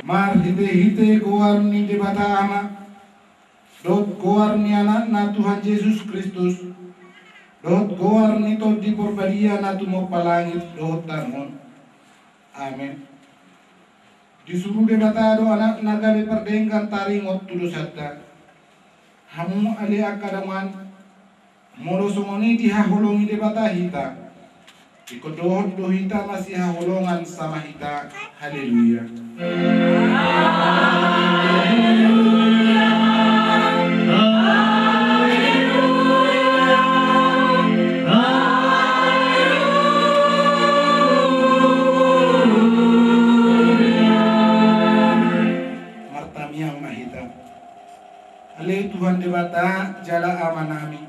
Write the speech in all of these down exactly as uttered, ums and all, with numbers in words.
Marhitehite goar ni Debata Ama, dohot goar ni Anakna Tuhan Jesus Kristus, dohot goar ni Tondi Porbadia na tumompa langit dohot tano on. Amen. Disuru Debata do Anakna gabe pardenggan taringot tu dosanta. Hamu ale angka dongan, molo songon i dihaholongi Debata hita, ingkon dohot do hita masihaholongan sama hita. Haleluya. Martamiang ma hita. Ale Tuhan Debata jala Amanami,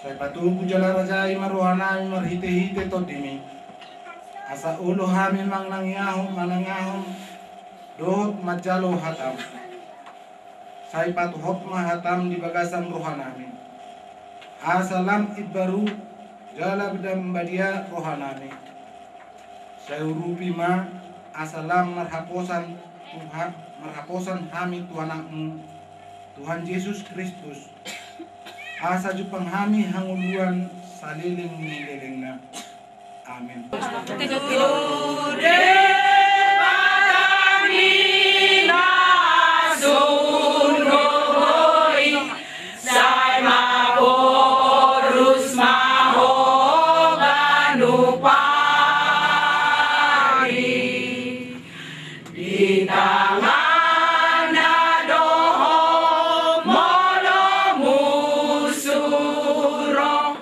sai patogu jala rajai ma rohanami marhitehite Tondimi, asa olo hami manangihon, manangihon dohot manjalo hataM. Sai patuhot ma hataM di bagasan rohanami, asa lam imbaru jala lam badia rohanami. Sai urupi ma asa lam marhaposan Tuhan, marhaposan hami tu AnakMu, Tuhan Jesus Kristus, asa jumpang hami hangoluan saleleng ni lelengna. Amen. Tude patani na sun gogoi, sai maporus ma ho ganup ari. Di tanganna do ho molo musu ro,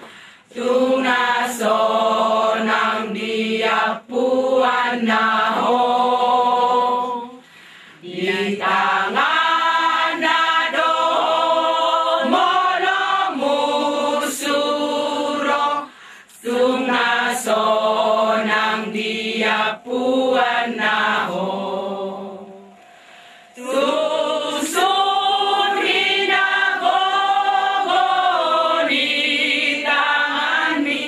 tung na sonang di ampuanna ho. Di tanganna do ho molo musu ro, tung na sonang di ampuanna ho. Tung sun hinagogo ni tanganmi,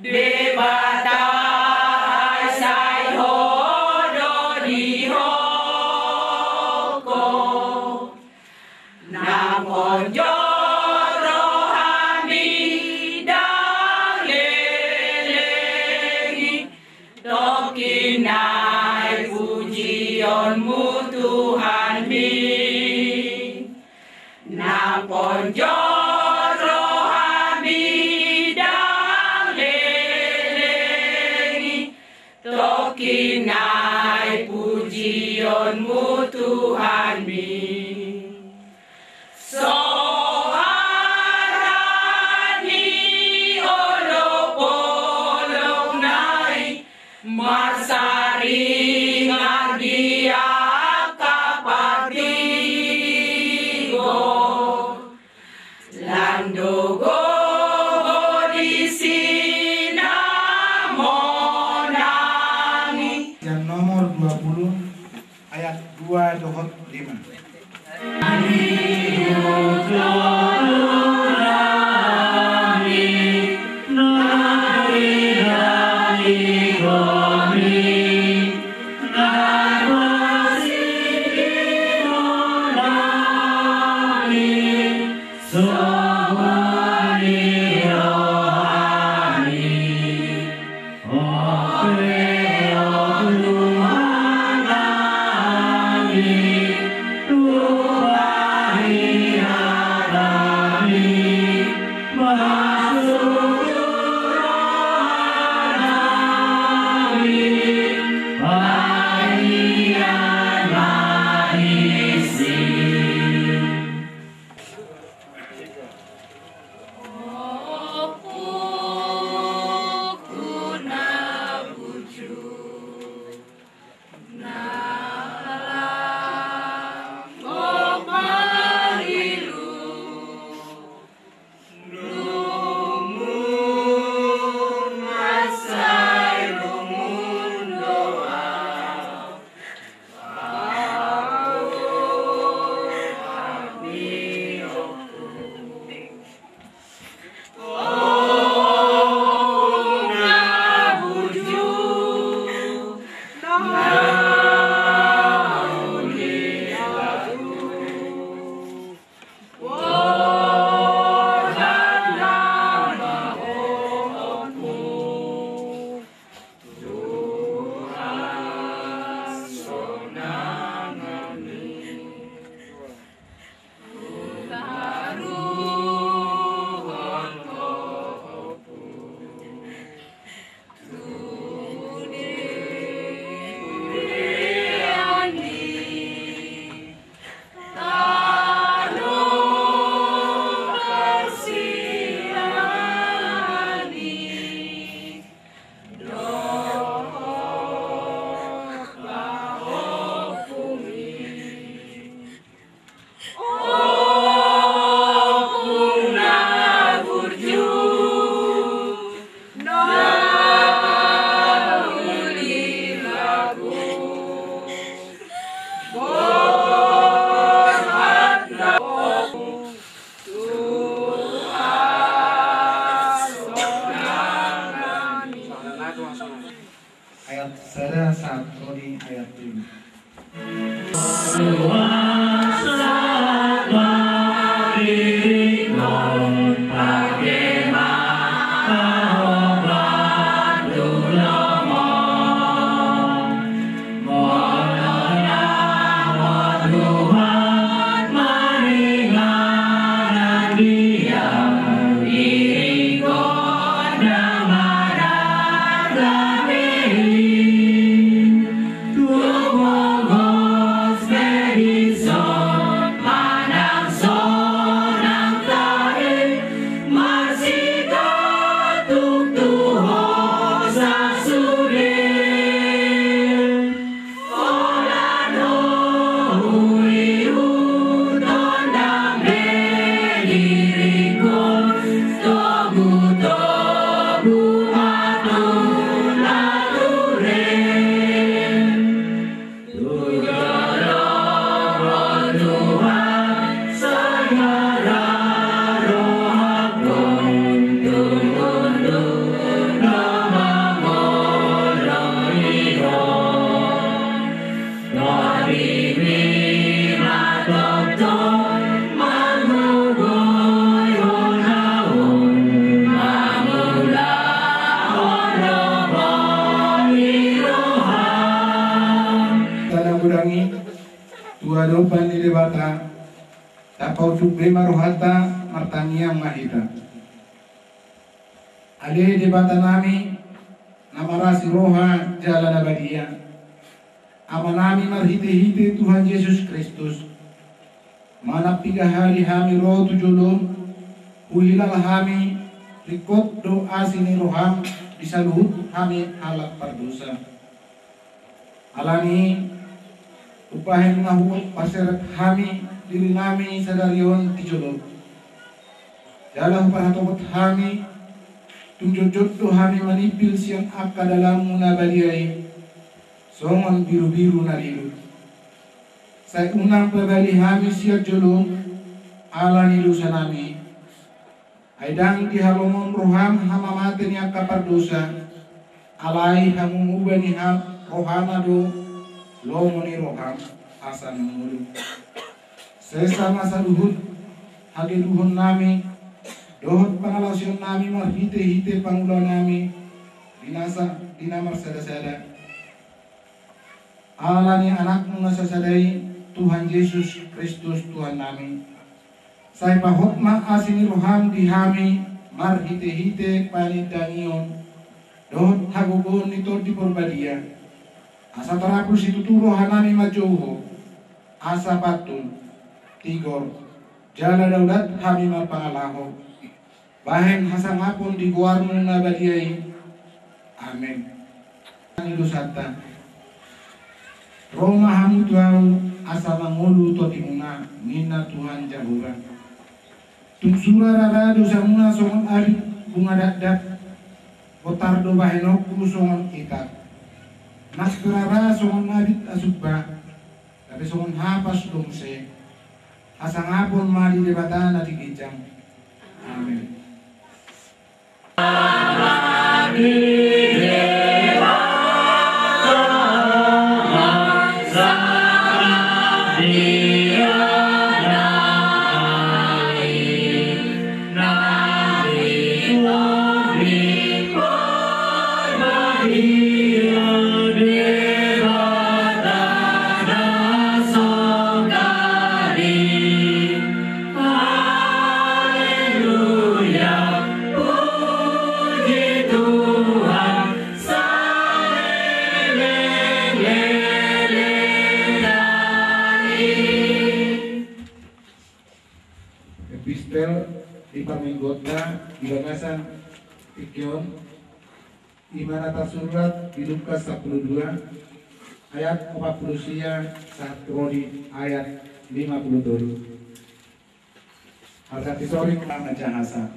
Debata, sai ho do dihophop. Nampon joro hami ndang lelengi, tongkin nai pujionmu Tuhanmi. Nampon joro hami ndang lelengi, tongkin nai pujionmu Tuhanmi. Soara ni olopolop nai marsaringar di angka partigor. Lan do gogo di sinamot Ayat sada sahat tu ayat lima. Tanda godang i tu adopan ni Debata. Tapaunduk be ma rohanta, martangiang ma hita. Ale Debata nami, na marasi roha jala na badia, Ama nami marhitehite Tuhan Jesus Kristus, manang piga hali hami ro tu jolom, huhilala hami, ringkot do asi ni roham di saluhut hami halak pardosa. Alani i, umbahen na huparserep hami diri nami sadari on di jolom, jala huparhatopot hami, tung jotjot do hami manimpil sian angka dalanmu na badia i, songon birubiru na lilu. Sai unang pabali hami sian jolom, ala ni dosa nami. Ai ndang dihalomon roham hamamate ni angka pardosa, alai hamuba ni ha-, rohana do lomo ni roham asa mangolu. Sesa ma saluhut hageduhon nami, dohot pangalaosion nami marhitehite pangula nami, di na sa-, di na marsadasada. Ala ni Anakmu na sasada i, Tuhan Jesus Kristus Tuhan nami. Sai pahot ma asi ni roham di hami marhitehite panindangion, dohot hagogoon ni Tondi Porbadia. Asa tarapul situtu roha nami manjou Ho, asa pantun, tigor, jala daulat hami marpangalaho, bahen hasangapon di goarmu na badia i. Amen. Ni dosanta. Ro ma hamu tu ahu asa mangolu tondimuna, ninna Tuhan Jahowa. Tung sura rara dosamuna songon abit bunga dakdak, botar do bahenonku songon ikat. Nang pe rara songon abit asumba, tapi songon hapas do muse. Hasangapon ma di Debata na tinggi jang. Amen. Haleluya, puji Tuhan, saleleng-leleng dai. Epistel di parmingguonta di bagasan tingki on, i ma na tarsurat di Lukas sampulu dua, ayat opat pulu sia sahat ro di ayat lima pulu tolu. Harga tisoring ma na jahasa.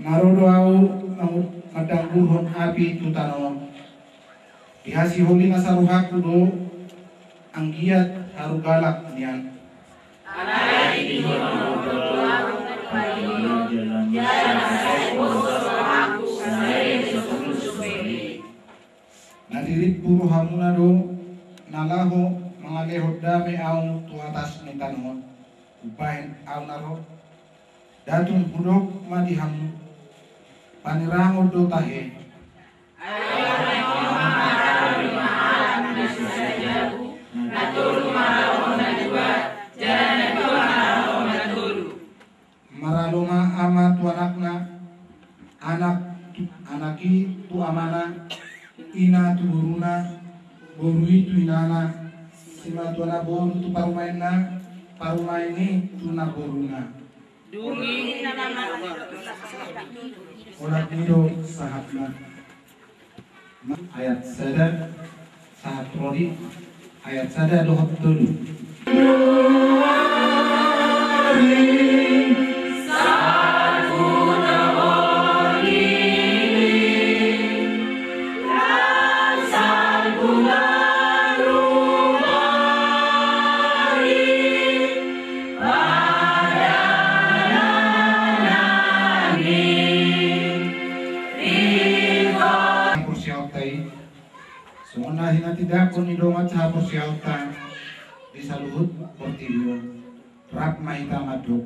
Na ro do ahu mangu-, mandanggurhon api tu tano on. Dihasiholi nasa rohangku do, anggiat haru galak nian. Alai dihilala do ahu, jala sai poso rohangku, sai so tulus be. Tirimpu rohamuna do na laho mangalehon dame ahu tu atas ni tano on. Umbahen ahu na ro, da tung hudok ma di hamu, panerangon do tahe. Ai on ma maralo lima halak na so sada jabu, na tolu maralo na dua, jala na dua maralo na tolu. Maralo ma ama tu anakna, anak tu, anak i tu amana, ina tu boruna, boru i tu inana, simatuana boru tu parumaenna, parumaen i tu naboruna. Dung i olat ni do sahatna. Ayat sada, sahat ro di ayat sada dohot tolu. Haporseaonta i, songon na hinatindangkon ni dongan sahaporseaonta di saluhut portibi on. Rap ma hita mandok.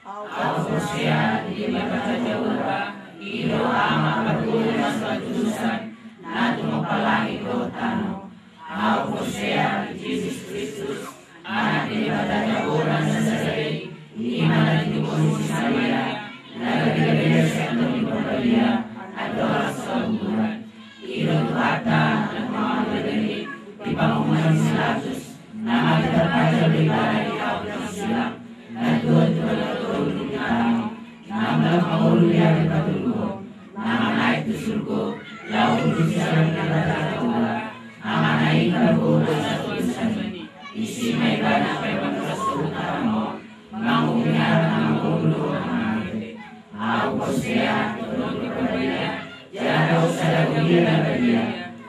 Ahu porsea di Debata Jahowa, i do Ama parguru na so hatusan, na tumompa pa langit dohot tano. Ahu porsea di Jesus Kristus, Anak ni Debata Jahowa na so sada i, i ma na tinumon si Maria, na gabe gabe sian Tondi Parbadia, andorang so habuburan. I do Tuhanta na tumangihon hata i di pangomoan ni si Pilatus, na mate tarpajal do ibana di aek na silang, na tuat tu bagasan toru ni tano, na mulak mangolu di ari patoluhon, na manaek tu surgo, laho duduk di saluhut ni Debata Jahowa, Amana i na margogo sahat tu sandiri. Disi ma ibana paimon ras tu tano on, manguhumi halak na mangolu dohot na mate. Ahu porsea tu Tondi Parbadia, jala tu sada huria na badia,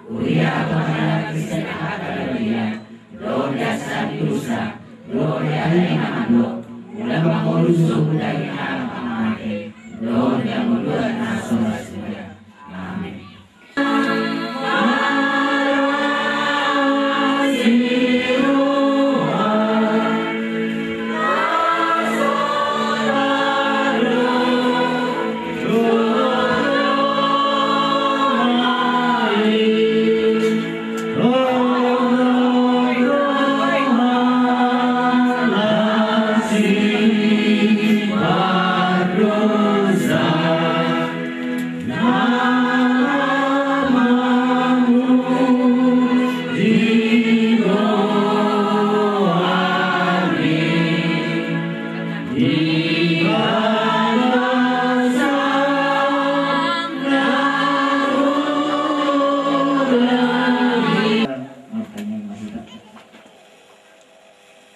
huria hatopan ni halak Kristen angka na badia, dohot di hasesaan ni dosa, dohot di hata ni na mandok, mulak mangolu sogot daging ni halak na mate, dohot di hamondoan na so ra suda. Amen.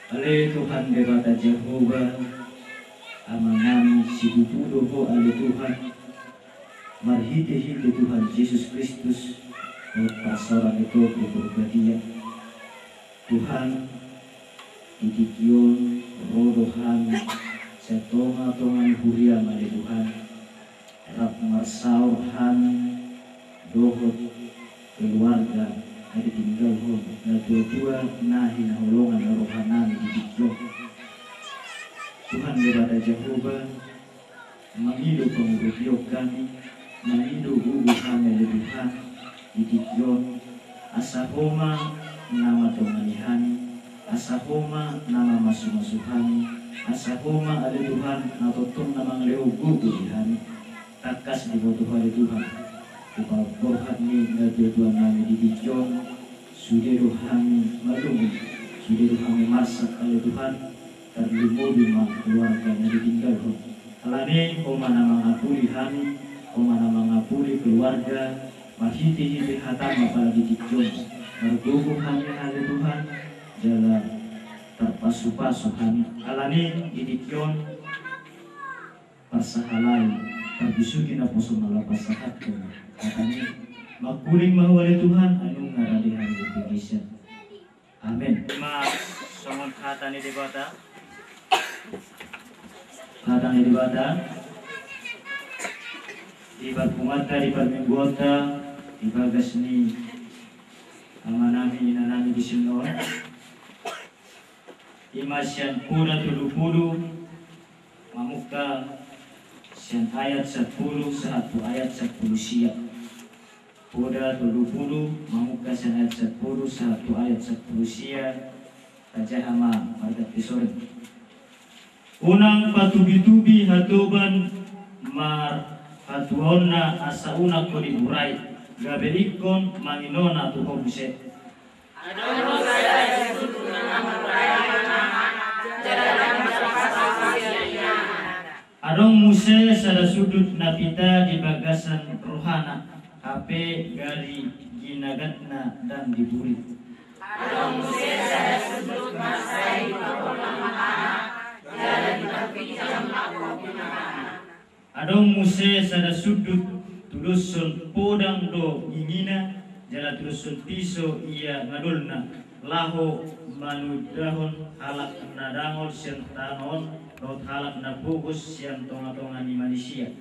Ale Tuhan Debata Jahowa, Amanami, sipupu do Ho ale Tuhan, marhitehite Tuhan Jesus Kristus, dohot parsaoran ni Tondi Parbadia. Tuhan, di tingki on ro do hami, sian tongatonga ni huriaM ale Tuhan, rap marsaor hami dohot keluarga na ditinggalhon natuatua na hinaholongan ni rohanami di tingki on. Tuhan Debata Jahowa, mangido pangurupion hami, mangido gogo hami ale Tuhan, di tingki on, asa Ho ma na mandongani hami, asa Ho ma na mamasumasu hami, asa Ho ma ale Tuhan na tongtong na mangalehon gogo di hami. Tangkas diboto Ho ale Tuhan, tu pamborhat ni natuatuanami di tingki on, sude do hami marungu, sude do hami marsak ale Tuhan, tarlumobi ma keluarga na ditinggalhon. Alani Ho ma na mangapuli hami, Ho ma na mangapuli keluarga, marhitehite hataM apala di tingki on, margogo hami ale Tuhan, jala tarpasupasu hami. Alani di tingki on, parsahalai, tarbisuki naposo na laho pasahathon hataMi. Mangkuling ma Ho ale Tuhan, ai nunga rade hami di bagasan. Amen. Ima songon hata ni Debata. Hata ni Debata. Di parpunguanta, di parmingguonta, di bagas ni Amanami, inanami di son on. Ima sian Poda tolu pulu, mamungka sian ayat sampulu sahat tu ayat sampulu sia. Poda tolu pulu, mamungka sian ayat sampulu sahat tu ayat sampulu sia. Tajaha ma marga pisoring. Unang patubitubi hatoban marhatuaonna asa unang ho diburai, gabe ingkon manginona tu ho muse. Adong muse sada sundut napita di bagasan rohana, hape gari ginagatna ndang diburi. Adong muse sada sundut mansai di pahomna matana, jala di parpinjam na pahomna matana. Adong muse sada sundut tudoshon podang do gingina, jala tudoshon piso ia ngadolna, laho manudahon halak na dangol sian tano on dohot halak na pogos sian tongatonga ni manisia.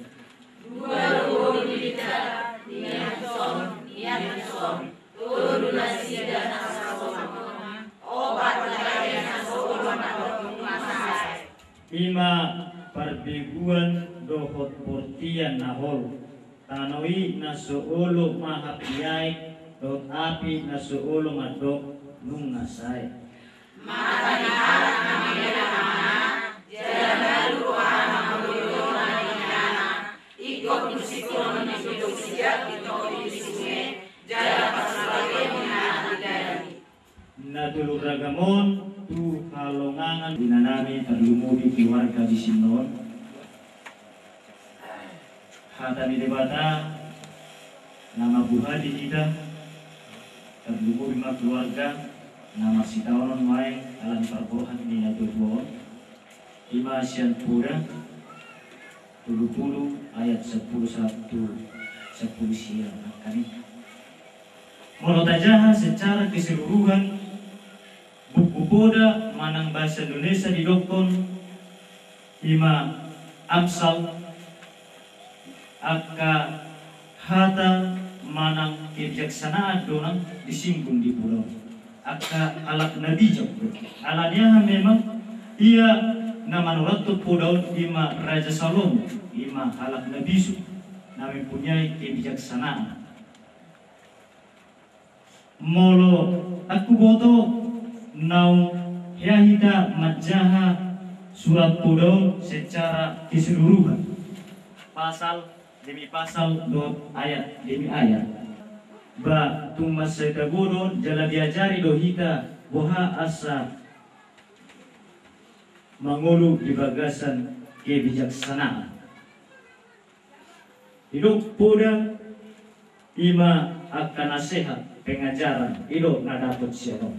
Dua do boru ni hita, nian tuson, nian tuson, tolu nasida na so marnida, opat lagi na so olo mandok nunga sae. Ima parbeguan dohot portian na hol, tano i na so olo mahap ni aek, dohot api na so olo mandok nunga sae. Mata ni halak na mangela amana, jala malu rohana mangolu inana, ingkon tu singkonon ni sundut siap di topi ni sunge, jala pasuragehon ni anak ni dali. Na tolu ragam on tu halongangan. Inanami tarlumobi keluarga di son on. Hata ni Debata na mambuhadi hita, tarlumobi ma keluarga na marsitaonon nuaeng ala ni parborhat ni natuatua on. Ima sian Poda tolu pulu ayat sampulu sahat tu sampulu sia nangkaning. Molo tajaha secara keseluruhan, buku Poda manang bahasa Indonesia didokkon ima Amsal, angka hata manang kebijaksanaan do na disinggung di Poda on. Angka halak na bijak do. Alani aha memang ia na manurathon Poda on ima Raja Salomo, ima halak na bisuk, na mempunyai kebijaksanaan. Molo ndang huboto naung hea hita manjaha surat Poda on secara keseluruhan, pasal demi pasal dohot ayat demi ayat, ba tung mansai tabo do jala diajari do hita boha asa mangolu di bagasan kebijaksanaan. Didok Poda ima angka nasehat, pengajaran i do na dapot sian on.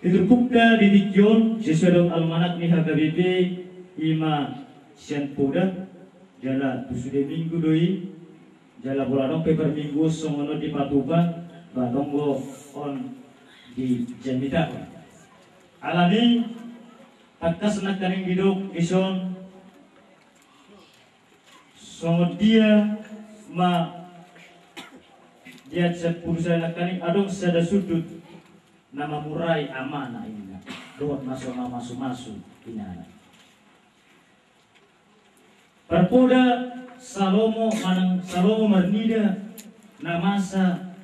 Di turpukta di tingki on sesuai dohot almanak ni H K B P ima sian Poda, jala tu sude minggu do i, jala molo adong pe parmingguon songon on dipatupa, ba tonggo on dijamitahon. Alani tangkas nangkaning didok di son, songon dia ma di ayat sampulu sada nangkaning, adong sada sundut na mamurai amana inna, dohot na so mamasumasu inana. Parpoda Salomo manang Salomo marnida, na masa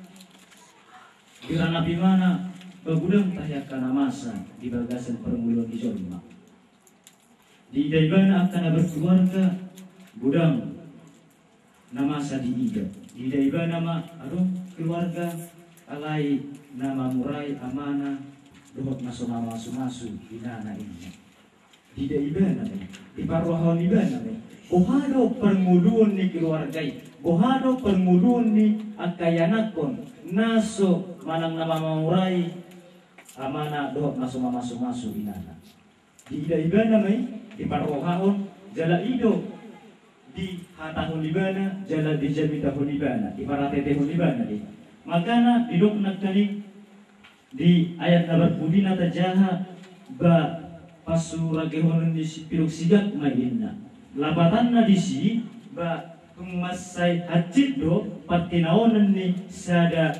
diranapi ibana, ba godang tahe angka na masa di bagasan parngoluon ni jolma. Diida ibana angka na berkeluarga, godang na masa diida. Diida ibana ma adong keluarga alai na mamurai amana dohot na so mamasumasu inana inna. Diida ibana ma i, diparrohahon ibana ma i, boha do parngoluon ni keluarga i, boha do parngoluon ni angka ianakhon na so manang na mamamurai amana dohot na so mamasumasu inana. Diida ibana ma i, diparrohahon, jala i do dihatahon ibana, jala dijamitahon ibana, diparatetehon ibana do i. Makana didok nangkaning di ayat na parpudi na tajaha, ba pasuragehonon ni sipidong sigak ma i inna. Lapatanna disi, ba tung mansai hansit do partinaonon ni sada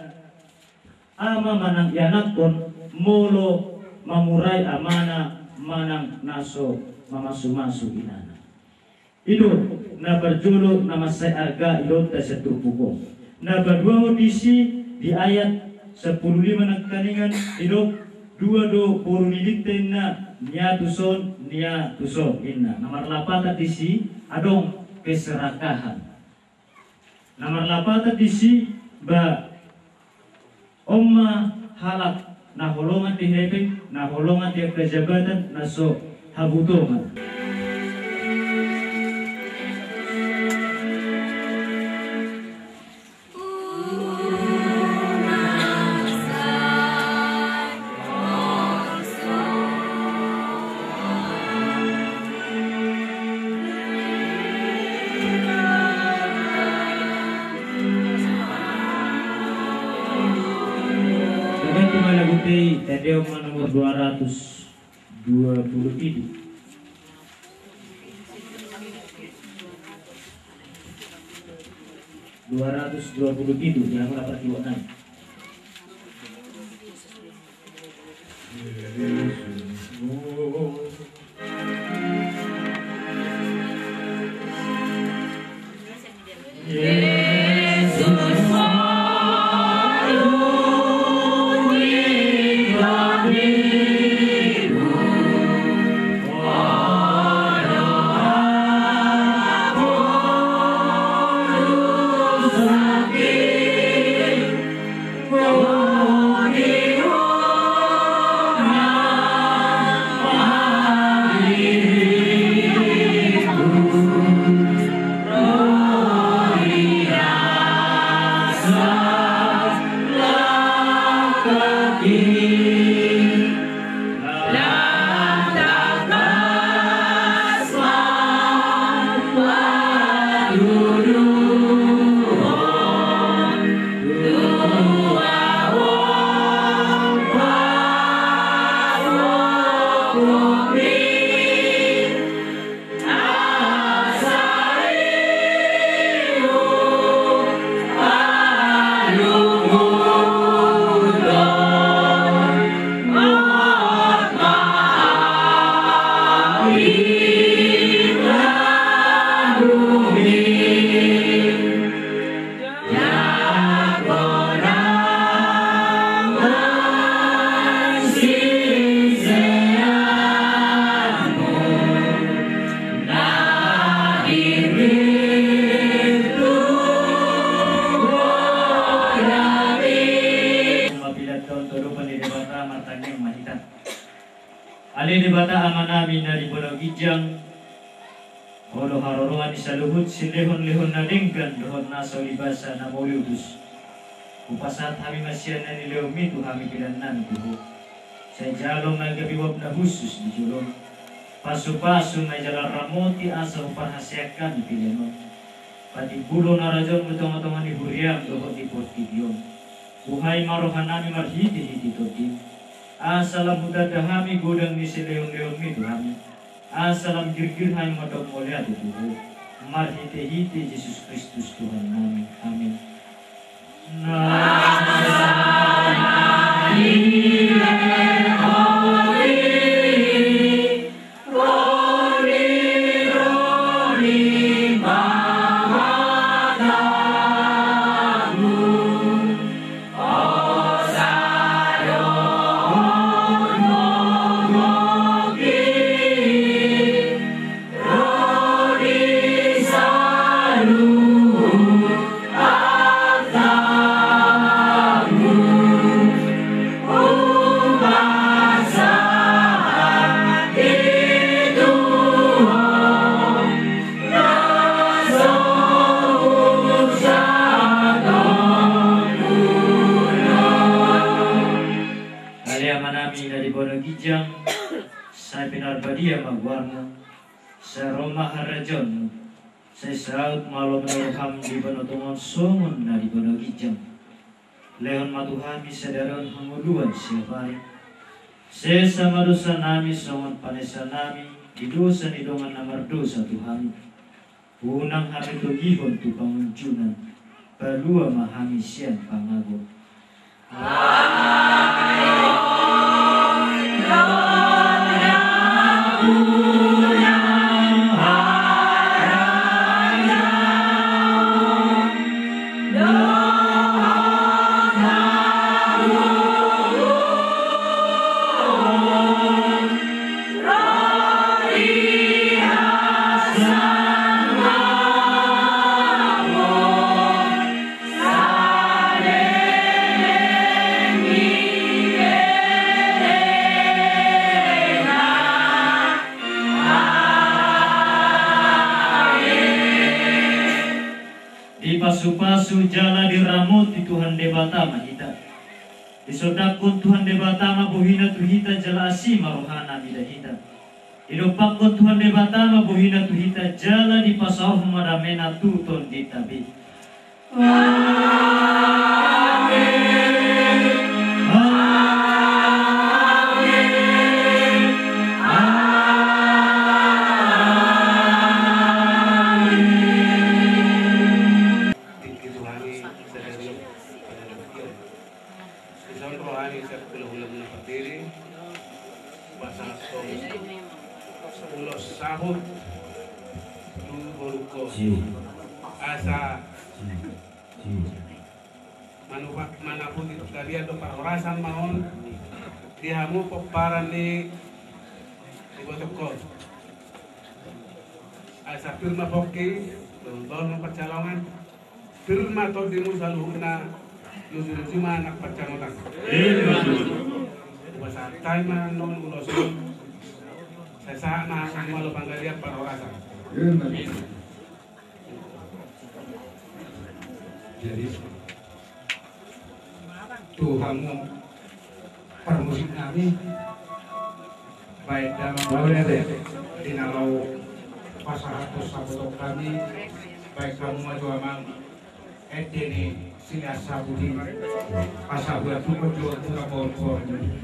Ama manang ianakhon molo mamurai amana manang na so mamasumasu inana. I do na parjolo na mansai arga i do ta sian turpuk on. Na paduahon disi di ayat sampulu lima nangkaningan didok dua do boru ni lintena, nia tuson, nia tuson inna. Na marlapatan disi adong keserakahan. Na marlapatan disi ba on ma halak na holongan di hepeng, na holongan di angka jabatan, na so habutongan. Tergantung mana butei, tadi oma nomor dua ratus dua puluh pitu. Dua ratus dua puluh pitu, jangan lupa pertiwaknan. Mapilantahon tu adopan ni Debata, martangiang ma hita. Ale Debata Amanami na di banua ginjang, Ho do haroroan ni saluhut silehonlehon na denggan dohot na so di basa na mauliutus. Hupasahat hami ma sian na nilehonmi tu hami pelean nami tu Ho. Sai jalo ma i gabe uap na hushus di jolom. Pasupasu ma i jala ramoti asa huparhaseang hami pelean on. Patimbulhon harajaonmu di tongatonga ni huriam dohot di portibi on. Buhai ma rohanami marhitehite Tondim. Asa lam hutanda hami godang ni silehonlehonmi tu hami. Asa lam girgir hami mandok mauliate tu Ho. Marhitehite Jesus Kristus Tuhannami. Amin. Ale Amanami na di banua ginjang, sai pinarbadia ma goarmu, sai ro ma harajaonmu, sai saut ma lomo ni roham di banua tonga on songon na di banua ginjang. Lehon ma tu hami sadari on hangoluan siapari. Sesa ma dosanami songon panesanami di dosa ni dongan na mardosa tu hami. Unang hami togihon tu pangunjunan, palua ma hami sian pangago. Dipasupasu jala diramoti Tuhan Debata ma hita. Disondangkon Tuhan Debata ma bohina tu hita jala asi ma rohana mida hita. Didompakkon Tuhan Debata ma bohina tu hita jala dipasaorhon ma damena tu tondinta be. Amen. Amen. Amen. Tingki Tuhan i sadari. Dison roha ni sian hulahula muna pardiri, pasahathon ulos saut tu borungkon. Asa manupakuhon hadian dohot parhorasan ma on di hamu pomparan ni ibotongkon. Asa pir ma pongki, dohot baoa pansalongan. Pir ma tondimu saluhutna, luju-luju ma nang pansamotan. Hupasahat hami ma annon ulos on. Sai sahat ma hamu malo panggalian parhorasan. Jadi tu hamu parmusik nami, baen damang di na laho pasahathon sabotohon hami, baen hamu ma jo amang ende ni Silas Saput i, asa huantuhon jo tu na borngin.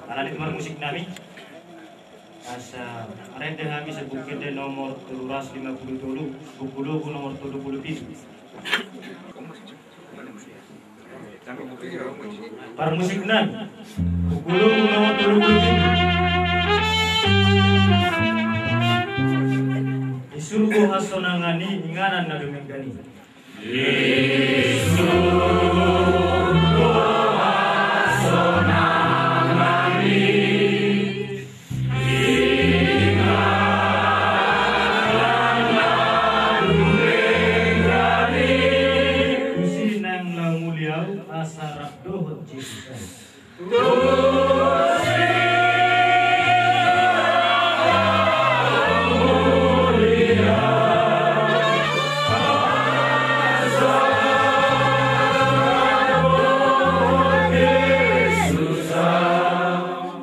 Ala ni parmusik nami. Asa marende hami sian buku ende nomor tolu ratus lima puluh tolu, buku logu nomor tolu puluh pitu. Parmusik nami, buku logu nomor tolu puluh pitu. Di surgo hasonangan i, inganan na dumenggan i. Tusi nang laho muli ahu asa rap dohot Jesus.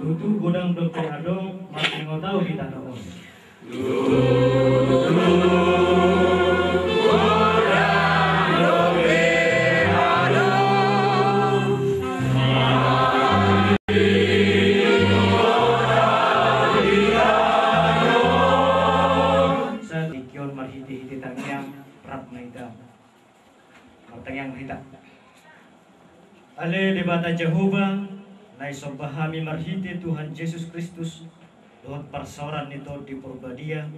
Tutu godang dope adong, marningot ahu di tano on. Satingki on marhite-hite tangiang, rap ma hita. Martangiang ma hita. Ale Debata Jahowa, na disomba hami marhite Tuhan Jesus Kristus, dohot parsaoran ni Tondi Porbadia,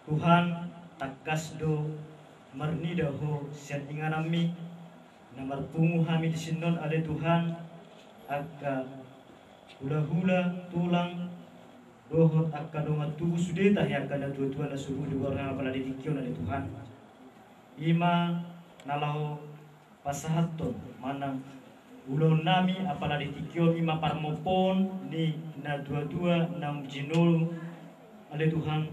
Tuhan, tangkas do marnida Ho sian ingananmi, na marpungu hami disi on ale Tuhan, angka hulahula, tulang, dohot angka dongan tubu, sude tahe angka natuatua na so boi diboan hami apala di tingki on ale Tuhan. I ma na laho pasahathon manang ulaonnami apala di tingki on, i ma parmompoon ni natuatua naung jinolo ale Tuhan,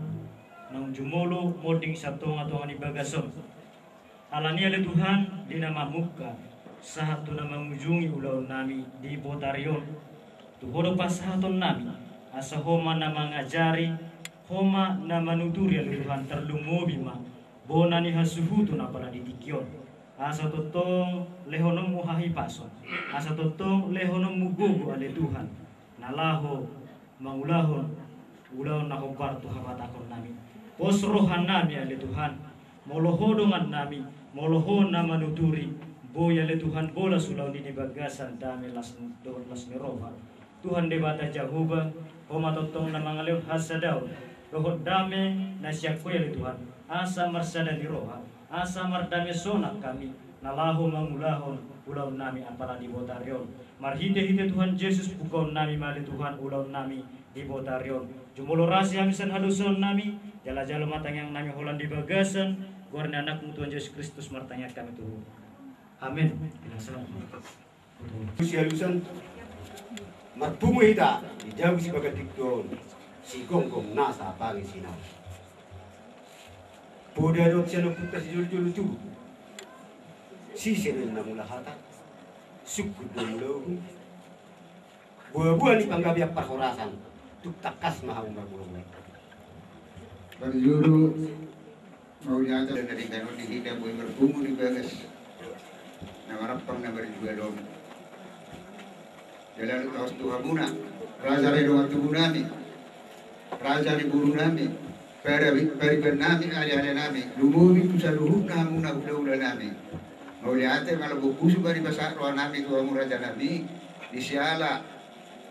naung jumolo monding sian tongatonga ni bagas on. Alani i ale Tuhan, di na mamungka sahat tu na mangujungi ulaonnami di botari on, tu Ho do pasahatonnami, asa Ho ma na mangajari, Ho ma na manuturi ale Tuhan, tarlumobi ma bona ni hasuhuton apala di tingki on. Asa tongtong lehononmu hahipason, asa tongtong lehononmu gogo ale Tuhan, na laho mangulahon ulaon na hombar tu habatahonnami. Pos rohanami ale Tuhan, molo Ho dongannami, molo Ho na manuturi, boi ale Tuhan bolas ulaon i di bagasan dame las dohot las ni roha. Tuhan Debata Jahowa, Ho ma tongtong na mangalehon hasadaon dohot dame na sian Ho i ale Tuhan, asa marsada ni roha, asa mardame sonang hami na laho mangulahon ulaonnami apala di botari on. Marhitehite Tuhan Jesus, bukaonnami ma ale Tuhan ulaonnami di botari on. Jumolo rasi hami sian hadosaonnami, jalajalo ma tangiangnami holan di bagasan goar ni Anakmu Tuhan Jesus Kristus martangiang hami tu Ho. Amen. Sialusan, marpungu hita di jabu sibagas tingki on, sigonggom nasa pangisina. Poda dohot sian ompunta sijolojolo tubu, sise do na mula hata, sungkun do mula uhum. Buabua ni panggabean parhorasan, tung tangkas ma hamu marbuabua. Parjolo, mauliate. Na denggan on di hita boi marpungu di bagas na marampang na marjual on. Jala taos tu hamuna, raja ni dongan tubunami, raja ni borunami, pari-, paribannami, alealenami, lumobi tu saluhutna hamuna hulahulanami. Mauliate ma lambok pusu ma dipasahat rohanami tu hamu rajanami, di siala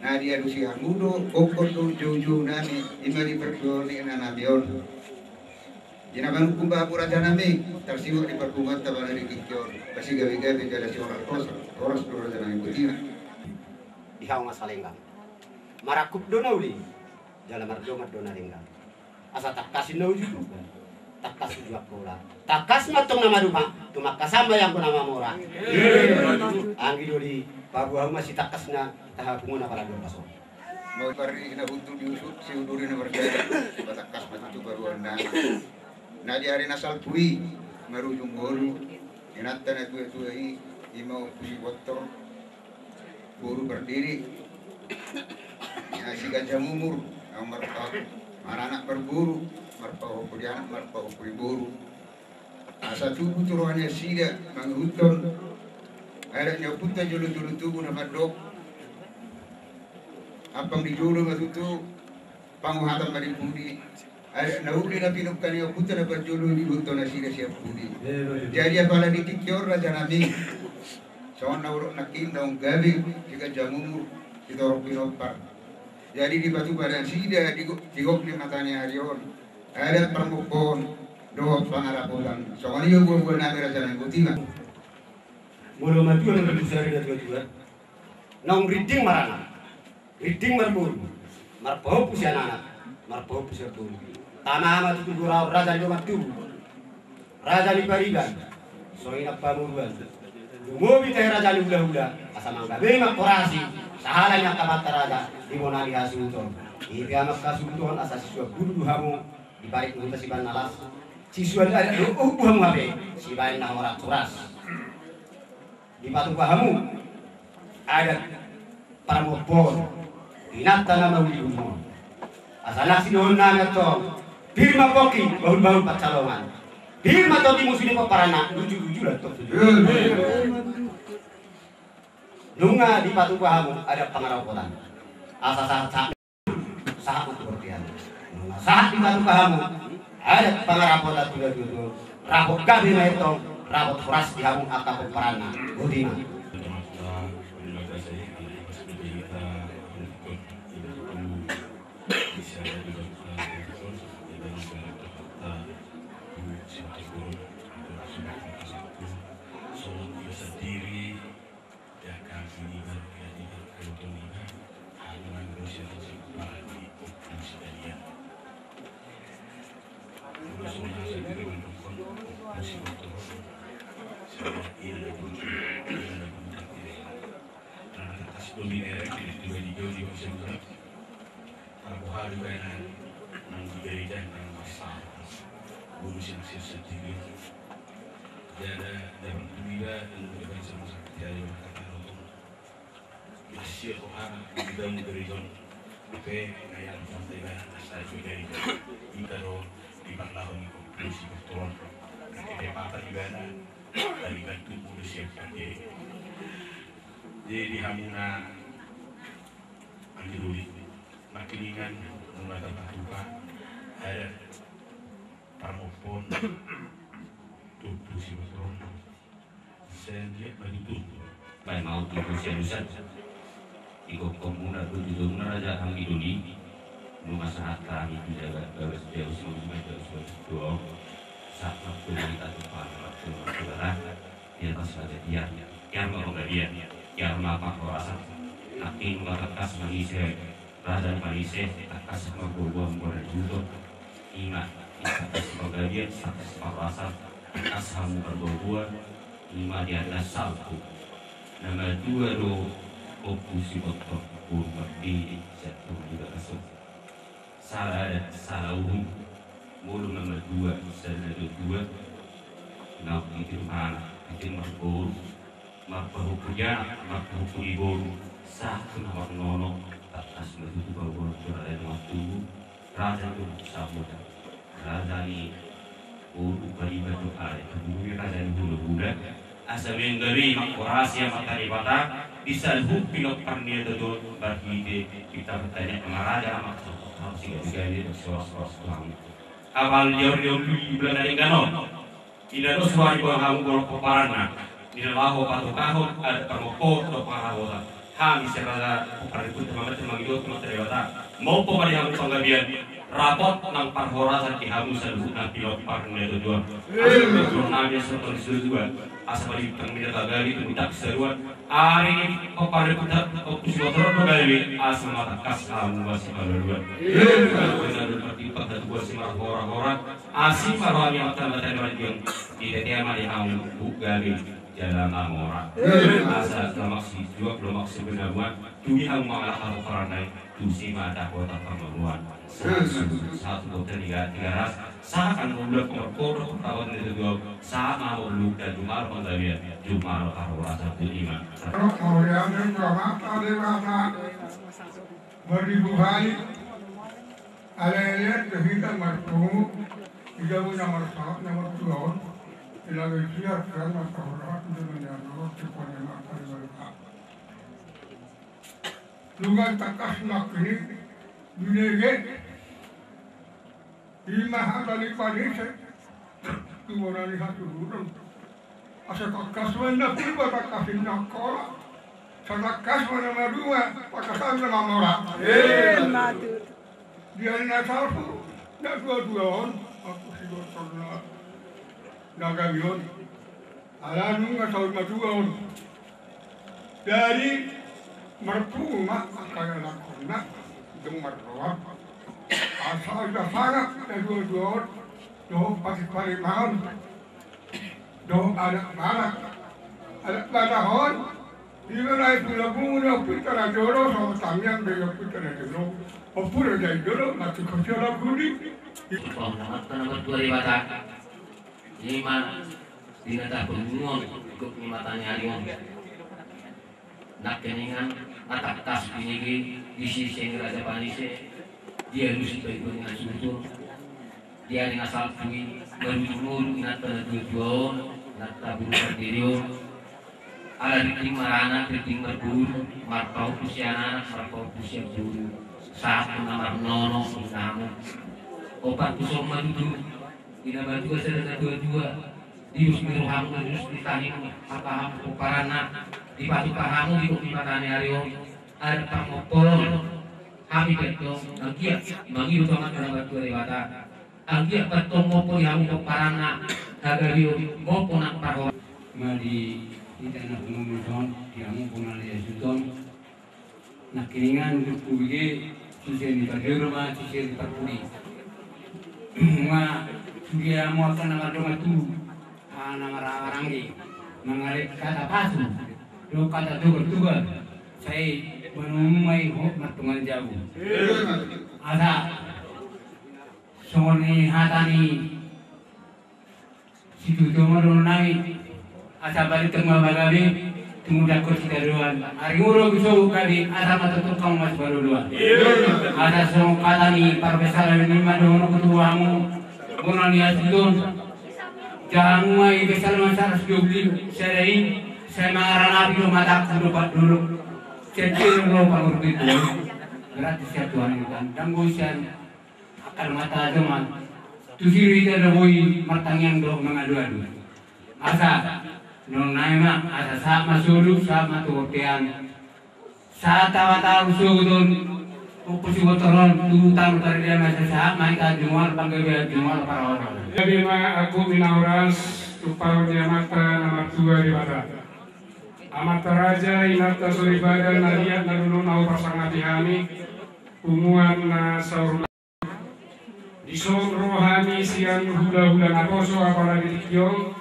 na dialusi hamu do, gokhon do joujounami, i ma di partuaon ni inanami on. Di na manungkun ba hamu rajanami, tarsiwak di parpunguanta apala di tingki on, masigabegabe jala sihoras-horas, horas do rajanami botima. Di hamu ma salenggang. Marangkup do na uli, jala mardongan do na denggan. Asa tangkas na uju tuba, tangkas uju Angkola. Tangkas ma antong na maduma, tumangkasan ma i anggo na mamora. Anggi do di paboa hamu ma sitangkas na taha pungu na pala dua paso. Mau parri na huntu diusut, siuduri na marjadi, patangkas ma tutu paruan na. Na di ari na salpu i, marujung ngolu, inanta na tuatua i, i ma Ompu Sibontor, boru Pardede, na siganjang umur, naung marpa-, maranak marboru, marpahompu di anak, marpahompu di boru. Asa tubu tu roha ni nasida, mangihuthon adat ni ompunta jolojolo tubu na mandok. Ampang di jolo ma tutu, panguhatan ma di pudi. Adat na uli na pinungka ni ompunta na parjolo diihuthon nasida sian pudi. Jadi apala di tingki on rajanami, songon na hudok nangkin, naung gabe, siganjang umur, sitorop pinompar. Jadi dipatupa nasida di go-, di gok ni mata ni ari on adat parmompoon dohot pangarapotan. Songon i do buabuanami rajanami botima. Molo matua do tutu sari na tuatua, naung rinding maranak, rinding marboru, marpahompu sian anak, marpahompu sian boru. Tama ma tutu goraon raja ni dongan tubu, raja ni pariban, songon i na pamoruan. Lumobi tahe raja ni hulahula, asa manggabe mangkorasi sahala ni angka amanta raja di bona ni hasuhuton. I pe amang hasuhuton, asa sisuan bulu do hamu di parik ni huta sibaen na las, sisuan adat do uhum hamu hape sibaen na horas-horas. Dipatupa hamu adat parmompoon, inanta na mangulihon on. Asa na sidohononnami antong, pir ma pongki, bahulbahul pansalongan. Pir ma tondi musu ni pomparanna, lujuluju do antong tu jolo. Nunga dipatupa hamu adat pangarapotan, asa sahat, sahat sahat ma tu bortian. Nunga sahat dipatupa hamu adat pangarapotan tu natuatua, rapot gabe ma i antong, Dapot horas di hamu angka pomparanna. Boti ma. Masih rohana di dalam gereja on. Pe ngayal sampai ibana asal juga di, ita do di parlahon ni kompresi betul. Kakek papa ibana dari bantu muda siap pakai. Jadi hamuna anggi doli. Makiningan nunga tapatupa ada parmopon. Tupu si betul. Bae mau tutu sialusan. Igokkon muna do tutu muna raja anggi doli. Nunga sahat hami tu jaga bagas jauh si muna jauh si bagas tuau. Sahat tu hita tu paham tu muna. Di atas raja dia. Kiar ma panggabean. Kiar ma panghorasan. Nangkin nunga tangkas mangise. Raja ni Manise, tangkas marboaboa muna di huta. Ima, tangkas panggabean, tangkas parhorasan, tangkas hamu marboaboa, ima di atas salpu. Na matua do Ompu Siboto, boru pardidi, sian Tuhan di bagasan. Sala adat, sala uhum, molo na matua, sada na tuatua. Naung titi marboru, marpahompu di anak, marpahompu di boru, sahat tu na marnono, tangkas ma tutu paboa tu raja na martubu, raja ni sahuta, raja ni boru pariban do ale, tubu ni raja ni hulahula. Asa menggabe mangkorasi amanta Debata, di saluhut pinompar ni natua-tua, marhite pinta pertanyaan mangaraja, mangkorasi gabe-gabe, soas-soas tu hamu. Apala di ahu di ahu di bulan na denggan on. Ina dos wari boha hamu bolon pomparanna. Ina laho patupahon adat parmompohon dohot parhorasan. Hami sian raja pomparan ni huta mambahen mangidot tu amanta Debata. Mompo ma di hamu panggabean. Rapot nang parhorasan di hamu saluhutna pinompar ni natua-tua. Asa ma di hamu saluhutna. Asa ma di hamu panggabean. Ari ni pomparan ni huta Ompu Siboto on do gabe. Asa ma tangkas hamu masipaluluan. Asa ma tangkas hamu masipaluluan. Asi ma roha ni amanta na mardiong, di ate ma di hamu buk gabe jala mamora. Asa lomak sijuak lomak sibinabuan, tu di hamu mangalangka pomparanna i, tusi ma dapot parmamuan. Sahat tu, sahat tu bota ni Tigaras, sahat anggo bulan pongorkodo, partaon ni tujuan, sahat ma hamu buk dan jumaro panggabean, jumaro parhorasan tu ima. Mauliate tu Amanta Debata. Mardibuhai, ala elean do hita marpungu, di jabu na marsahat na martua on, di lage siar siar na sahorahat, di lage siar siar na sahorahat. Nunga tangkas nangkin i, binege, ima hata ni Manise, tu bona ni haturunan. Asa tangkas ma inna Purba, tangkas inna Angkola. Asa tangkas ma na maduma, tangkas ma na mamora. Ima tutu. Di ari na salpu, na dua-dua on, Ompu Siboto na gabe on. Ala nunga saur matua on. Jadi marpungu ma angka ianakhonna, dung marroha. Asa asa sangap na dua-dua on, dohot patik-patik ma on. Dohot adat Batak. Adat Batak on, ima na i pula pungu ni ompunta na jolo, songon tangiang do i ompunta na jolo. Ompu do jai jolo, mati kosio na gudi. Pahuna mata na martua di Batak. Ima, di na tapulungon, ikut ni mata ni ari on. Nangkiningan, na tangkas binege, di sisi ni Raja Panise, dialusi baitu ni asutu, di ari na salpu i, marujung-ujung inanta na tua-tua on, inanta boru pardidi on, ala rinting maranak, rinting marboru, marpahompu sian anak, marpahompu sian boru, sahat tu na marnono, inanta. Opat tu son ma tutu, di na matua sada na tua-tua, Dius ni rohamu, dius ni tangihon, angka hamu pomparanna, dipatupa hamu di Debata ni ari on, adat parmopoon. Hami pe antong anggiat mangido tu Amanta na martua Debata, anggiat pe antong mompo di hamu pomparanna hagabeon, mompo nang parhorasan. Ma di hita na pungu on, di hamu bona na di Yesus on. Nangkiningan di pudi, susia ni parjolo ma susia ni parpudi. Ma sude hamu angka na mardongan tubu, angka na marhahamaranggi, mangalehon hata pasu dohot hata togar-togar, sai boanonmu ma i, ho, mardongan jabu. Asa songon i hata ni situtu ma dohonon nami, asa balintang ma pagabe, tumundalhon sitadoan. Ari ngolu sogot gabe, asa ma tongtong hamu masipaolooloan. Asa songon hata ni parpesaran i ma dohononku tu hamu bona ni Yesus on. Jaha hamu ma i, pesaran ma saratus dua pulu sada i, sai mangaranapi do matangku dohot dolok. Sai tiro do pangurupingku. Berarti sian Tuhan i kan. Dang boi sian angka na mata aja ma. Tusi do hita na boi martangiang dohot mangadu-adu. Asa, dohonon nami ma, asa sahat ma solu, sahat ma tu bontean. Sahat tahu-tahu sogot on, ompu sibotoron, tu tano Paridia ma, asa sahat ma hita jumolo panggabean, jumolo parhorasan. Gabe ma angkup ni na horas, tumpahon ni Amanta na martua Debata. Amanta raja, inanta soripada, na liat na dolok na huparsangapi hami, punguan na saur. Dison ro hami sian hula-hula naposo apala di tingki on,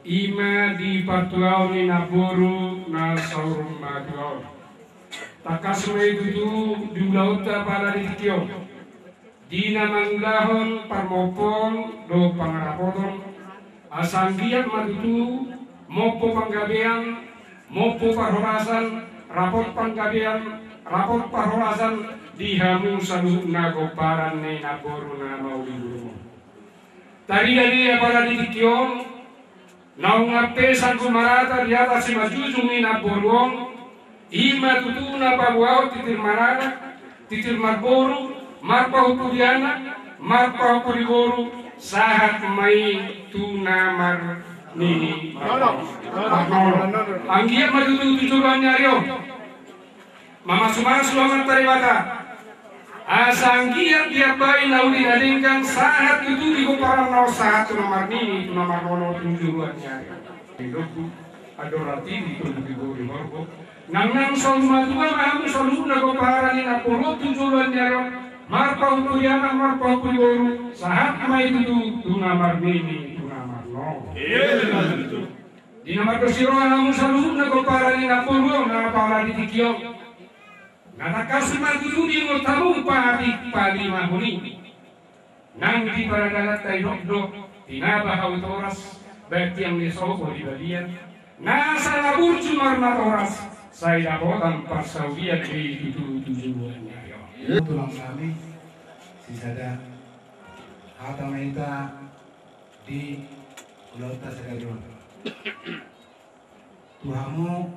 i ma di partuaon ni namboru na saur matua on. Tangkas ma i tutu di ulaonta apala di tingki on, di na mangulahon parmopoon dohot pangarapoton, asa anggiat ma tutu mompo panggabean, mompo parhorasan, rapot panggabean, rapot parhorasan di hamu saluhutna gomparan ni namboru na mauli burung on. Tarida do i apala di tingki on, naung ampe sanggup marata di atas simanjujung ni namboru on, i ma tutu na paboaon titir maranak, titir marboru, marpahompu di anak, marpahompu di boru, sahat ma i tu na marnini marnono. Anggiat ma tutu tu joloan ni ari on. Mamasu-masu Amanta Debata. Asa anggiat diambai na uli na denggan sahat tutu di gomparanna on, sahat tu na marnini tu na marnono tu joloan ni ari on. Di lobu, andor hatiha di tolu di gori horbo. Nang nang saur matua ma hamu saluhutna gomparan ni namboru on tu joloan ni ari on, marpahompu di anak, marpahompu di boru, sahat ma i tutu tu na marnini tu na marnono. Di na mardosi roha hamu saluhutna gomparan ni namboru on na apala di tingki on, na tangkas ma tutu diingot hamu palimahon i. Nang di paradalanta didok do, tinaba hau toras, baen tiang ni sopo di balian, nasa na burju marnatoras, sai dapotan parsaulian di tutu tu joloan ni ari on. Tulang nami, sisada hata ma hita di ulaonta sadari on. Tu hamu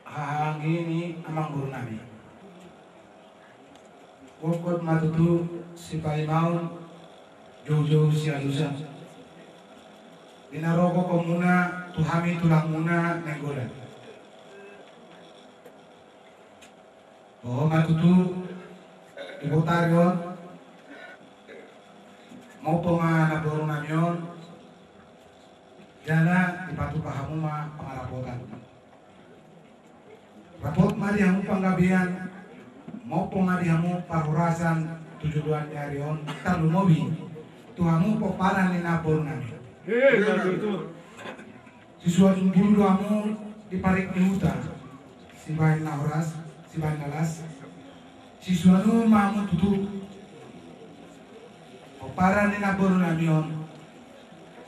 haha anggi ni amangboru nami. Gokhon ma tutu sipaimaon joujou sialusan. Di na ro gokhonmuna tu hami tulangmuna Nainggolan. Ho ma tutu di botari on, mompo ma namboru nami on, jala dipatupa hamu ma pangarapotan. Rapot ma di hamu panggabean, mompo ma di hamu parhorasan tu joloan ni ari on, tarlumobi tu hamu pomparan ni namboru nami. Sisuan umbul do hamu di parik ni huta, sibahen na horas, sibahen na las. Sisuan umbul ma hamu tutu pomparan ni namboru nami on,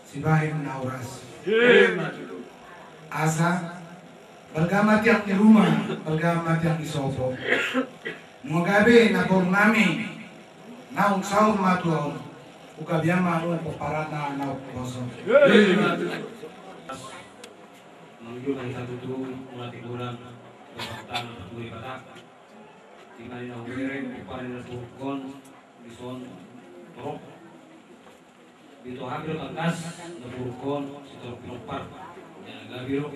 sibahen na horas. Asa balga ma tiang ni ruma, balga ma tiang ni sopo. Nunga gabe namboru nami naung saur matua on, hugabean ma hamu pomparanna na umposo. Mangido ma hita tutu mauliate godang tu Amanta na martua Debata. Di na hubereng pomparan na saur on, dison torop. Ito hami do tangkas na buruk on, sitorop pinompar. Ia gabe do.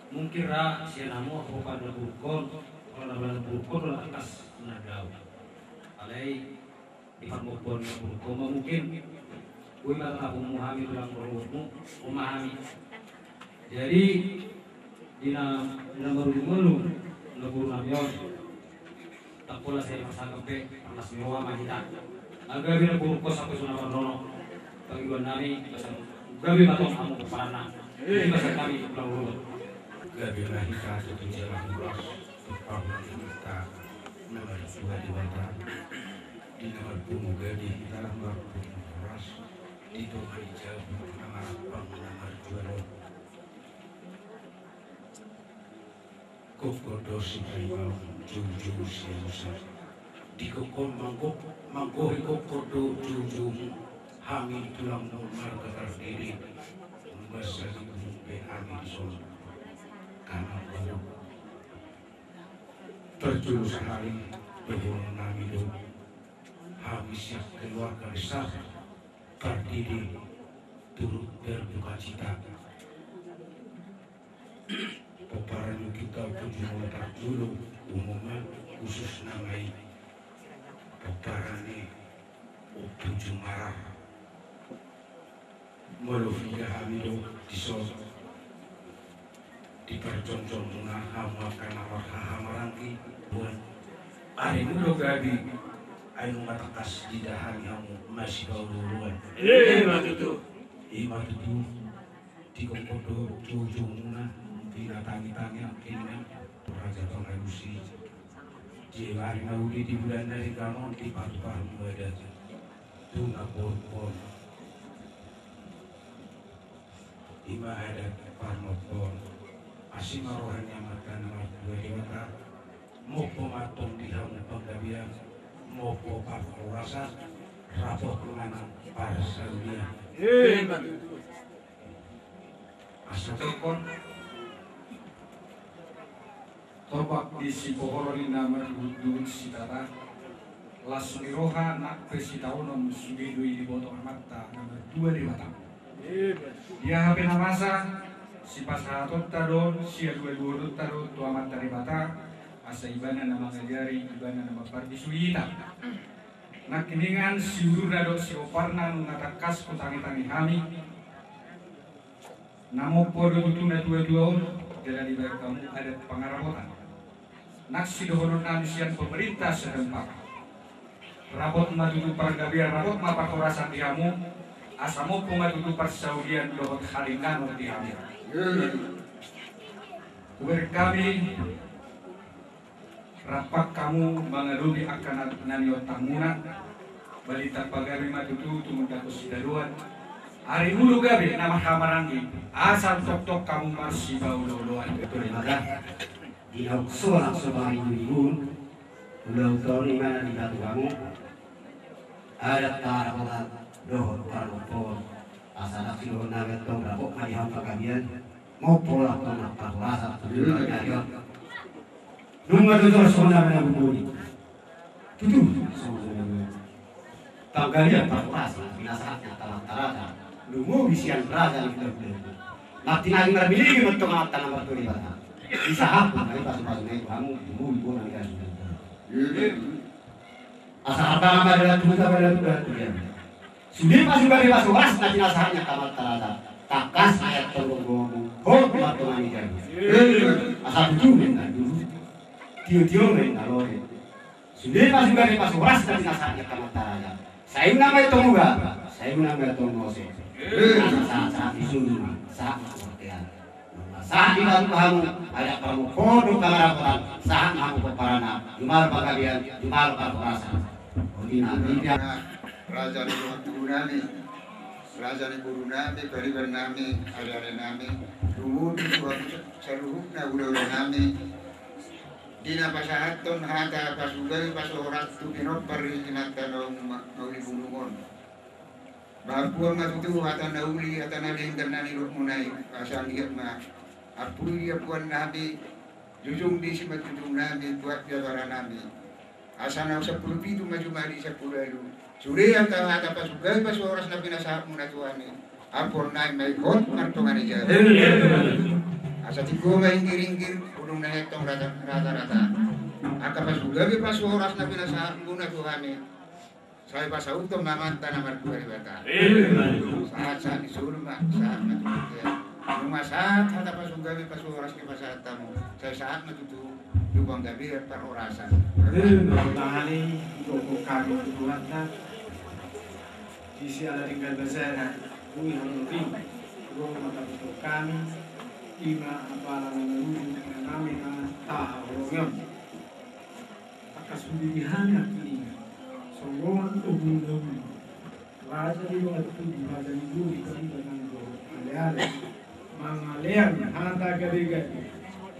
Mungkin ra sian hamu ahu panda buruk on, ro na bala buruk on, ro na tangkas na dao. Alai di parmompuon na buruk on ma mungkin. Boi ma tatapungmu hami tulang parubutmu, on ma hami. Jadi, di na, di na marujung ngolu na buruk nami on. Tapula sai parsangkap pe, parnas ni roha ma hita. Gabe na buruk on sampe suna parnono. Pangidoan nami, basa gabe ma tong hamu paranna. Jadi basa kami pulang dulu. Gabe ma hita tu tujuan huras, tu pahuna hita, na martua Debata. Di na marpungu gabe hita, na marpungu huras. Di tonga ni jabu na marampang na marjual on. Gokhon do sipaimaon, joujou sialusan. Di gokhon manggo, manggohi gokhon do joujoumu. Hami tulangmu marga Pardede. Basa di gunung pe hami dison. Karena baru parjolo sahali dohonon nami do. Hami sian keluarga besar Pardede turut berdukacita. Pomparan ni Ompu Jumalar parjolo, umumna khususna ma i pomparan ni Ompu Jumalar. Molo huida hami do dison, di parjongjongmuna hamu angka na marhahamaranggi, boan arimu do gabe, ai nunga tangkas diida hami hamu masipaolooloan. Ima tutu. Ima tutu. Di gokhon do joujou muna, di na tangi-tangi nangkiningan, raja pangalusi. Di ari na uli di bulan na denggan on dipatupa hamu adat tu na boruk on. Ima adat parmompo on. Asi ma roha ni Amanta na martua Debata. Mompo ma tong di hamu panggabean, mompo parhorasan, rapot manang parsaulian. Ima tutu. Asa tongkon topak di sipohoroni na marduhut-duhut sitata, las ni roha nang pe sitaonon, sude do i diboto Amanta na martua Debata. Di aha pe na masa, sipasahatonta do, sialualuonta do tu Amanta Debata, asa Ibana na mangajari, Ibana na mampardisu hita. Nangkiningan siulurna dohot siomparna nunga tangkas hutangitangi hami. Na mompo do tutu na tuatua on, jala dibahen hamu adat pangarapotan. Nang sidohonon nami sian pemerintah setempat. Rapot ma tutu pargabean, rapot ma parhorasan di hamu, asa mompo ma tutu parsaulian dohot hadengganon di hamu. Hubereng hami, rap hamu mangadopi angka na, na niontangmuna. Balintang pagabe ma tutu tumundalhon sitadoan. Arimu do gabe na marhahamaranggi, asa tongtong hamu marsipaolooloan. Betul, maka di na so, na so baen minggu, ulaon on ima na dipatupa hamu. Adat pangarapotan dohot parmompoon. Asa na sidohonon nami antong, rapot ma di hamu panggabean. Mompo ma tong na parhorasan tu joloan ni ari on. Nunga tutu songon na manabumbuni. Tutu songon na manabumbuni. Panggabean parhorasan, pinasahat ni angka amanta raja. Lumobi sian raja ni hulahula. Martinangi marbiligi ma tong amanta na martua Debata. Disahaphon ma i pasupasu na i tu hamu, lumobi bona ni hulahula. Asa harta na madalan tu huta, madalan tu dalan tu dia. Sude pasupasu, pasupasu horas na pinasahat ni angka amanta raja. Tangkas ma i antong, gomgom, hot ma tong ni jabu. Asa tutu ma inna dulu. Tiotio ma inna lohe. Sude pasupasu, pasupasu horas na pinasahat ni angka amanta raja. Sai unang ma i antong muba, sai unang ma i antong mose. Asa sahat-sahat ni solu ma, sahat ma tu bontean. Sahat ma tu hamu, adat parmompoon dohot pangarapotan, sahat ma hamu pomparanna, jumalo panggabean, jumalo parhorasan. Odi na, di dia. Raja ni dongan tubu nami, raja ni boru nami, pariban nami, aleale nami, lumobi tu hamu saluhutna hulahula nami. Di na pasahathon hata pasupasu, pasupasu horas tu pinompar ni inanta naung ma-, mauli bulung on. Ba ampuon ma tutu hata na uli, hata na denggan na nidokmuna i, asa anggiat ma ampui di ampuan nami, jujung di simanjujung nami, tuat di abara nami. Asa naung sampulu pitu ma jumadi sampulu ualu, Sude angka hata pasunggabi pasuhoras na pinasahatmuna tu hami, ampuon nami ma i hot martonga ni jabu. Asa tingko ma inggiringgir, bulung na hentong rata-rata. Angka pasunggabi pasuhoras na pinasahatmuna tu hami, sai pasauthon ma amanta na martua Debata. Sahat-sahat ni solu ma, sahat ma tu dia. Nunga sahat hata pasunggabi pasuhoras ni pasahat hamu, sai sahat ma tutu tu panggabean parhorasan. Tahe, didok hami tu Tuhanta, di siala denggan basana, boi hamu na ping, ro ma taboto hami, ima apala na marujung inganami na tahaholongi on. Tangkas sude di hami nangkin i, songon ombun na uli. Raja ni dongan tubu, raja ni doli, pariban nang dohot ale-ale. Mangalean hata gabe-gabe,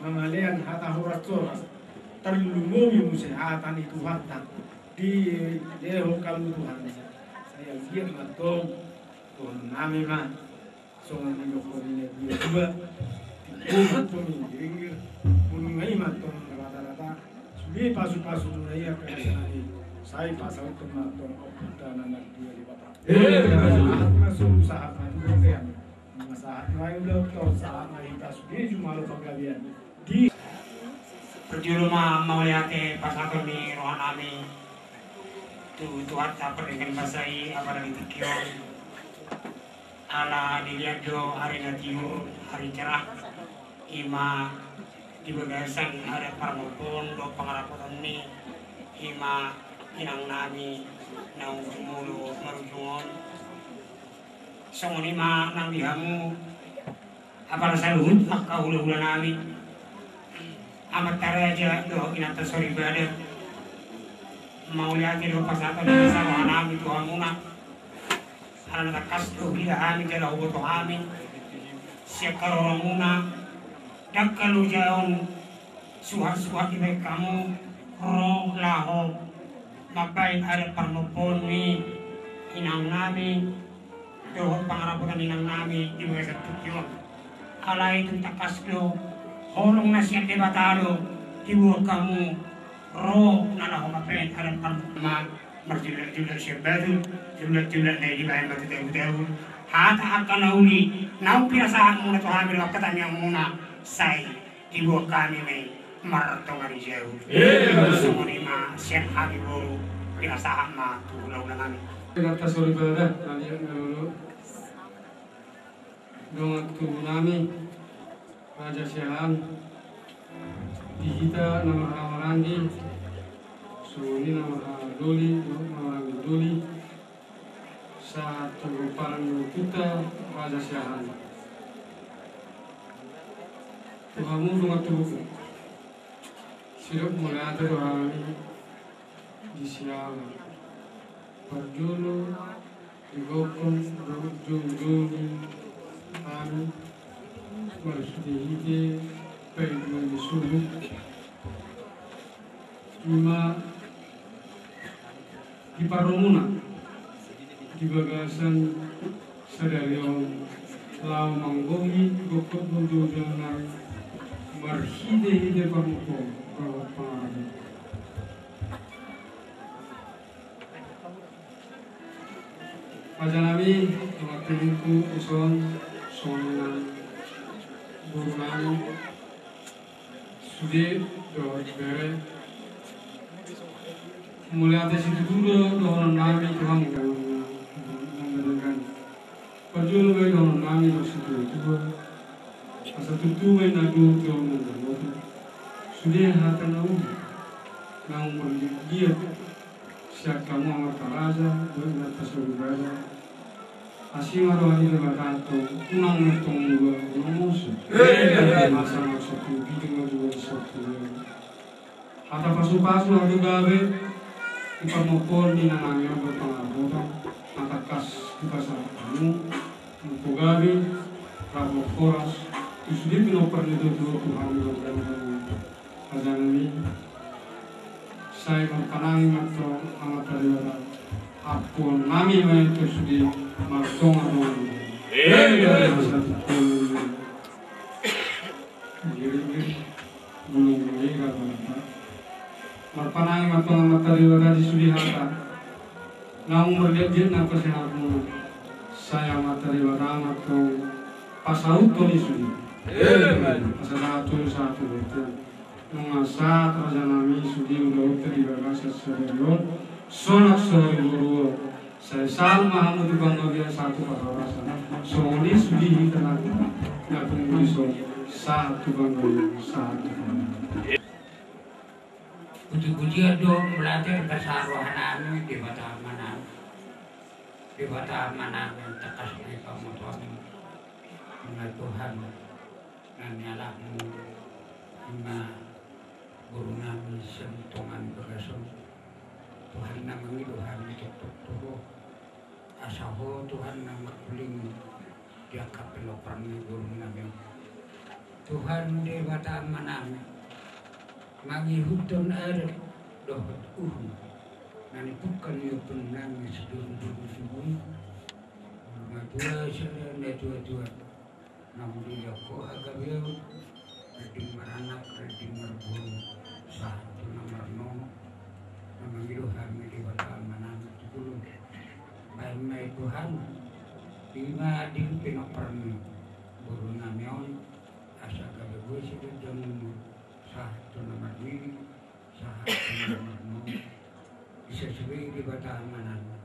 mangalean hata horas-horas. Tarlumobi muse hata ni Tuhanta, dilehon hamu Tuhan. Sai anggiat ma antong dohononnami ma songon nidok ni natua-tua. Tingko ma antong inggiringgir, bulung na i ma antong rata-rata. Sude pasu-pasu muna i angka na sai pasauthon ma antong Ompunta na martua Debata. Sahat ma solu, sahat ma tu bontean. Nunga sahat ma i ulaonta on, sahat ma hita sude jumalo panggabean. Di parjolo ma mauliate pasahaton ni rohanami tu Tuhanta pardenggan basa i, apalagi tingki on. Ala dilihat do ari na tiur, ari cerah, ima di bagasan adat parnompoon dohot pangarapoton ni ima inangnami naung jumolo marujung on. Songon i ma nang di hamu apala saluhut angka hula-hulanami, amanta raja dohot inanta soripada. Mauliate do pasahaton ni rohanami tu hamuna. Ala na tangkas do huida hami jala huboto hami sian haroromuna, dangka loja on suhat-suhat dibahen hamu ro laho mambahen adat parnompoon ni inangnami dohot pangarapoton ni inangnami di bagasan tingki on. Alai tung tangkas do holong na sian Debata do diboan hamu ro na laho mambahen adat parnompoon. Marjulak-julak sian batu, julak-julak na i dibahen batu tabu-tabu. Hata angka na uli naung pinasahatmuna tu hami dohot angka tangiangmuna, sai diboan hami ma i martonga ni jabu. Songon i ma sian hami boru, pinasahat ma tu hula-hulanami. Inanta soripada, na liat na lolo, dongan tubunami Raja Siahaan, di hita na marhaha maranggi, songon i na marhaha doli dohot na maranggi doli, sahat tu pomparan ni ompunta Raja Siahaan. Tu hamu dongan tubuku, sidok mauliate do hami di siala parjolo di gokhon dohot joujou ni hami marhite-hite paidua ni suhut, ima di parromuna di bagasan sadari on laho manggohi gokhon dohot joujou nami marhite-hite parromuna dohot pangarapoton. Rajanami, dongan tubungku, dison songon i nang borunami, sude dohot bere. Mauliate situtu do dohononnami tu hamu, nang na denggan. Parjolo ma i dohononnami tu situa-tua, asa tutu ma i na dua jolo na dua boto. Sude hata na uli naung marliat-liat sian hamu amanta raja dohot inanta soripada. Asi ma roha ni Debata antong, unang ma antong mula, unang muse. Asa na sahat tu pidong ma jumadi sahat tu hata pasu-pasu, hata gabe di parrompuan ni inanami on dohot pangarantoan, na tangkas dipasahat hamu, manggabe, rap horas tu sude pinompar ni natua-tua, tu hami dohot rajanami. Sai marpanangi ma antong amanta Debata, ampuonnami ma i tu sude martonga-tonga ni. Enda. Marpanangi ma antong amanta Debata di sude hata Naung marliat-liat na pasahaton, sai Amanta Debata ma antong pasauthon i sude. Amen. Pasahaton sahat tu bontean. Nunga sahat raja nami sude ulaonta di bagasan sadari on, sonang songon boru on. Sai sahat ma hamu tu panggabean sahat tu parhorasan. Songon i sude hita na, na punggulis on, sahat tu panggabean sahat tu parhorasan. Puji-pujian do mauliate pasahat roha nami Debata Amanami. Debata Amanami, tangkas ma i pamotoan, Tuhan, na nialapmu ima boru nami sian tonga ni bagas on. Tuhan, na mangido hami tongtong tu Ho, asa Ho Tuhan na mangkulingi di angka pinompar ni boru nami on. Tuhan Debata Amanami, mangihuthon adat dohot uhum na nipungka ni ompu nami sidohot boru Sibungu, na tua sada na tua-tua, na muli dianggo hagabeon, rajin maranak, rajin marboru, sahat tu na marnono, na mangido hami Debata Amanami tu jolo. Bahen ma i Tuhan, ima di pinompar ni boru nami on, asa gabe boi siganjang umur, sahat tu na marnini, sahat tu na marnono. Di sasude i Debata Amanami,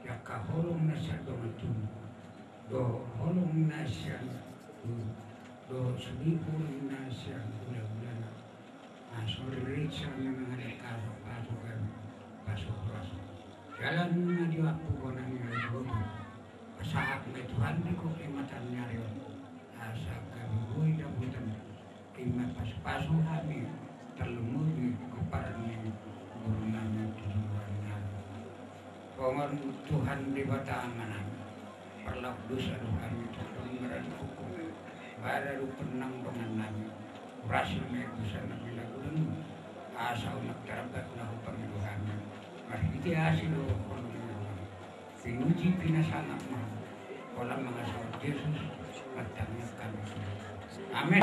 di angka holong na sian dongan tubu, dohot holong na sian guru, dohot sude holong na sian hulahulana, na so ririt sian na mangalehon pasu-pasu gabe pasu-pasu. Jala nunga diampu bona ni ari boru. Pasahat ma i Tuhan di gokhon ni mata ni ari on, asa gabe boi dapotan, ima pasu-pasu hami tarlumobi gomparan ni boru nami tu joloan ni ari on. Songon Tuhan Debata Amanami, parlahut dosa do hami tongtong maradu hukum, maradu pennang dongan nami. Urasi ma i dosa nami na godang, asa unang tarlambat na hupangido hami. Marhite asi dohot holong ni roham, pinuji pinasangap ma Ho, holan mangasahon Jesus martangiang hami. Amen.